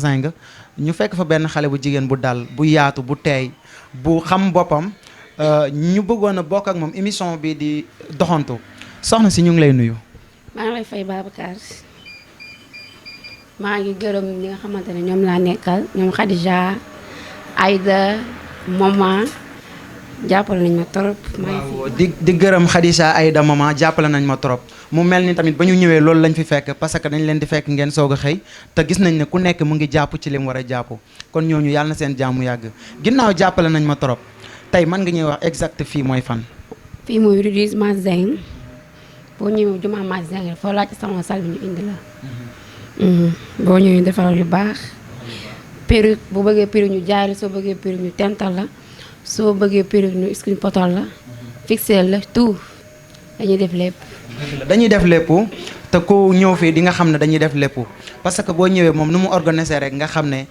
Zinc ñu fekk fa benn xale bu jigéen bu dal bu yaatu bu teey bu xam boppam ñu bëggoon a bokk ak moom émission bi di doxantu soxna si ñu ngi lay nuyu. maa ngi lay fay Babacar maa ngi gërëm ñi nga xamante ne ñoom laa nekkal ñoom Khadija Aïda Mama jàppale nañ ma trop. waaw di gërëm Khadija Aïda Mama jàppale nañ ma trop mu mel ni tamit ba ñu ñëwee loolu lañ fi fekk parce que dañ leen di fekk ngeen soog a xëy te gis nañ ne ku nekk mu ngi jàpp ci li mu war a jàpp kon ñooñu yàlla na seen jàmmu yàgg ginnaaw jàppale nañ ma trop tey mën nga ñuy wax exact fii mooy fan. fii mooy Rudis Mazeng boo ñëwee juma Mazeng foo laaj sama sal bi ñu indi la. boo ñëwee defaral yu baax perruque bu bëggee perruque ñu jaay la soo bëggee perruque ñu tental la soo bëggee perruque ñu screen potol la fixer la tout dañuy def lépp. dañuy def lépp te ku ñëw fii di nga xam ne dañuy def lépp parce que boo ñëwee moom nu mu organiser rek nga xam ne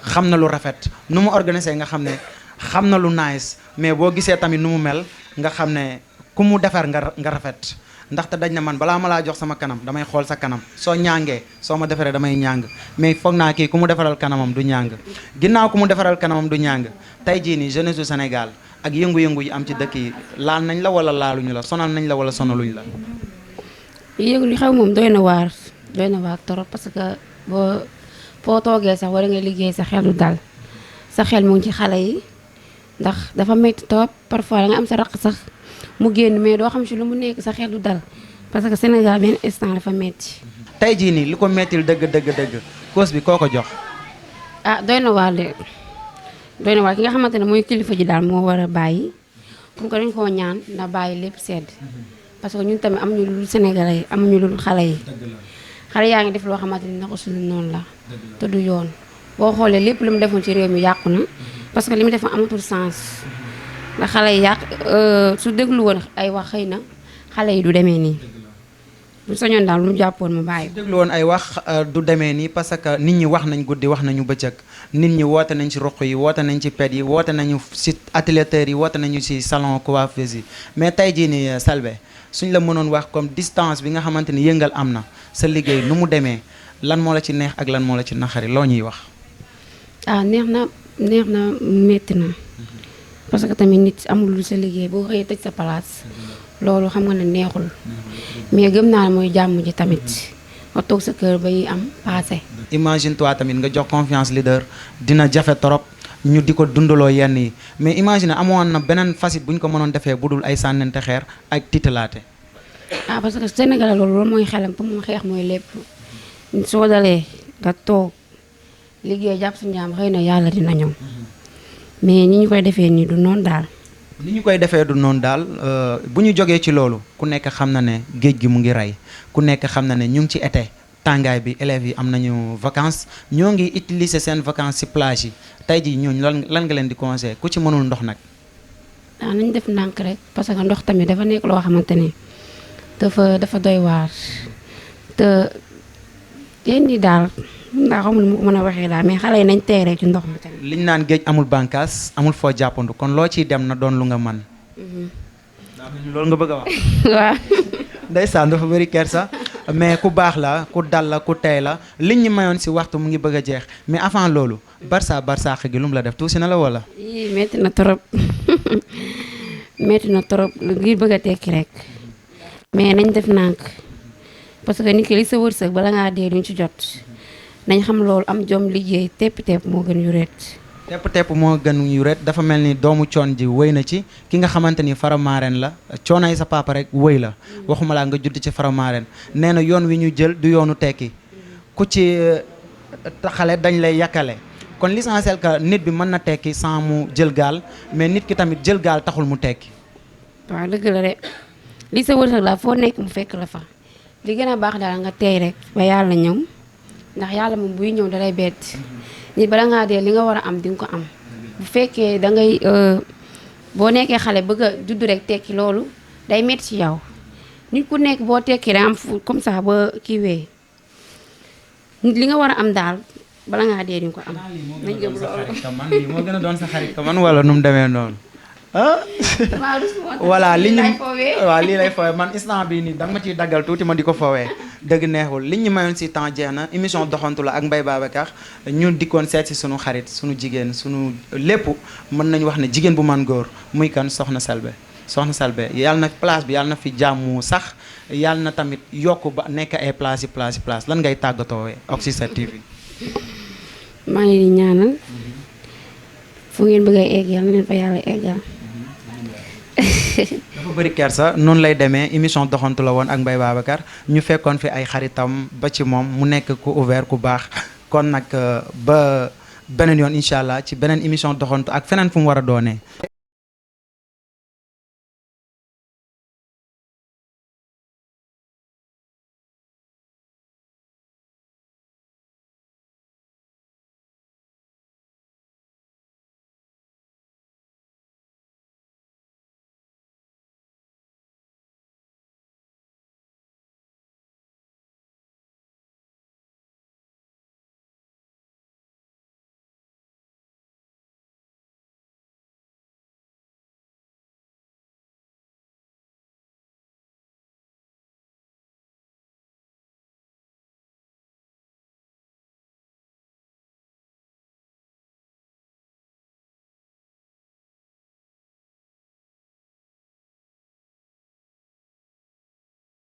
xam na lu rafet nu mu organiser nga xam ne xam na lu nice mais boo gisee tamit nu mu mel nga xam ne ku mu defar nga rafet ndaxte dañ na man balaa ma laa jox sama kanam damay xool sa kanam soo ñaangee soo ma defaree damay ñàng mais foog naa kii ku mu defaral kanamam du ñàng ginnaaw ku mu defaral kanamam du ñàng tey jii nii jeunesse du Sénégal ak yëngu-yëngu yi am ci dëkk yi laal nañ la wala laaluñu la sonal nañ la wala sonaluñ la. yëngu li xew moom doy na waar trop parce que boo foo toogee sax wala nga liggéey sa xel du dal sa xel mu ngi ci xale yi ndax dafa métti trop parfois da nga am sa raq sax mu génn mais doo xam si lu mu nekk sa xel du dal parce que Sénégal benn instant dafa métti. tey jii nii li ko méttil dëgg cause bi koo ko jox. ah doy na waar ki nga xamante ne mooy kilifa ji daal moo war a bàyyi comme que dañ koo ñaan na bàyyi lépp sedd parce que ñun tamit amuñu lu Sénégalais yi amuñu lu xale yi xale yaa ngi def loo xamante ni naka suñu noonu la te du yoon boo xoolee lépp lu mu defoon ci réew mi yàqu na parce que li mu defoon amatul sens ndax xale yi yàq su déglu woon ay wax xëy na xale yi du demee nii bu sañoon daal lu mu jàppoon mu bàyyi ko. déglu woon ay wax du demee nii parce que nit ñi wax nañ guddi wax nañu bëccëg nit ñi woote nañ ci ruq yi woote nañ ci pet yi woote nañu ci atelier yi woote nañu ci salon coiffeuse yi mais tey jii nii Selbé suñ la mënoon wax comme distance bi nga xamante ni yëngal am na sa liggéey nu mu demee lan moo la ci neex ak lan moo la ci naxari loo ñuy wax. ah neex na metti na parce que tamit nit amul lu sa liggéey boo xëyee tëj sa place loolu xam nga ne neexul mais gëm naa ne mooy jàmm ji tamit nga toog sa kër bay am passé. imagine toi tamit nga jox confiance leader dina jafe trop ñu di ko dundaloo yenn yi mais imagine amoon na beneen facette bu ñu ko mënoon defee bu dul ay sànnante xeer ak tiitalaate. ah parce que Sénégal loolu mooy xelam pour mu xeex mooy lépp soo dalee nga toog liggéey jàpp sa njaam xëy na yàlla dina ñëw mais ñi ñu koy defee nii du noonu daal. ni ñu koy defee du noonu daal bu ñu jógee ci loolu ku nekk xam na ne géej gi mu ngi rey ku nekk xam na ne ñu ngi ci été tàngaay bi élèves yi am nañu vacances ñoo ngi utiliser seen vacances ci plage yi tey jii ñooñu lan nga leen di conseiller ku ci mënul ndox nag. waaw nañu def ndànk rek parce que ndox tamit dafa nekk loo xamante ne dafa doy waar te yéen ñi daal ndax xamul mu ko mën a waxee daal mais xale yi nañ teeree ci ndox mi tamit. liñ naan géej amul bànkaas amul foo jàppandu kon loo ciy dem na doon lu nga mën. loolu nga bëgg a wax. waaw. ndeysaan dafa bëri kersa mais ku baax la ku dal la ku tey la liñ ñu mayoon si waxtu mu ngi bëgg a jeex mais avant loolu Barça gi lu mu la def tuuti na la wala. yii métti na trop ngir bëgg a tekki rek mais nañ def nànk parce que nit ki li sa wërsëg bala ngaa dee duñ ci jot nañ xam loolu am jom liggéey tepp moo gën yuret. tepp moo gën yuret dafa mel ni doomu coon ji wëy na ci ki nga xamante ni faramaaren la coonay sa papa rek wëy la waxuma laa nga judd ci faramaaren nee na yoon wi ñu jël du yoonu tekki ku ci taxale dañ lay yàkkale kon l'essentiel que nit bi mën na tekki sans mu jël gaal mais nit ki tamit jël gaal taxul mu tekki. waaw dëgg la de li sa wërsëg la foo nekk mu fekk la fa li gën a baax daal nga teey rek ba yàlla ñëw ndax yàlla moom buy ñëw dalay bett nit bala ngaa dee li nga war a am di nga ko am bu fekkee da ngay boo nekkee xale bëgg a judd rek tekki loolu day metti ci yow nit ku nekk boo tekki rek am fu comme ça ba kiiwee nit li nga war a am daal bala ngaa dee di nga ko am. nañ gëm loolu lii moo gën a doon sa xarit ka man wala nu mu demee noonu. voilà lii lay fowee man instant bii nii danga ma ciy daggal tuuti ma di ko fowee dëgg neexul li ñu mayoon si temps jeex na émission doxantu la ak Mbaye Babacar ñu dikkoon seet si sunu xarit sunu jigéen sunu lépp mën nañu wax ne jigéen bu man góor muy kan Soxna Selbé. Soxna Selbé yàlla na place bi yàlla na fi jàmmu sax yàlla na tamit yokk ba nekk ay place lan ngay tàggatoo Oxy 7 TV. maa ngi leen di ñaanal fu ngeen bëgg a egg yàlla na leen fa yàlla eggal. dafa bëri kersa noonu lay demee émission doxantu la woon ak Mbaye Babacar ñu fekkoon fi ay xaritam ba ci moom mu nekk ku ouvert ku baax kon nag ba beneen yoon incha allah ci beneen émission doxantu ak feneen fu mu war a doonee.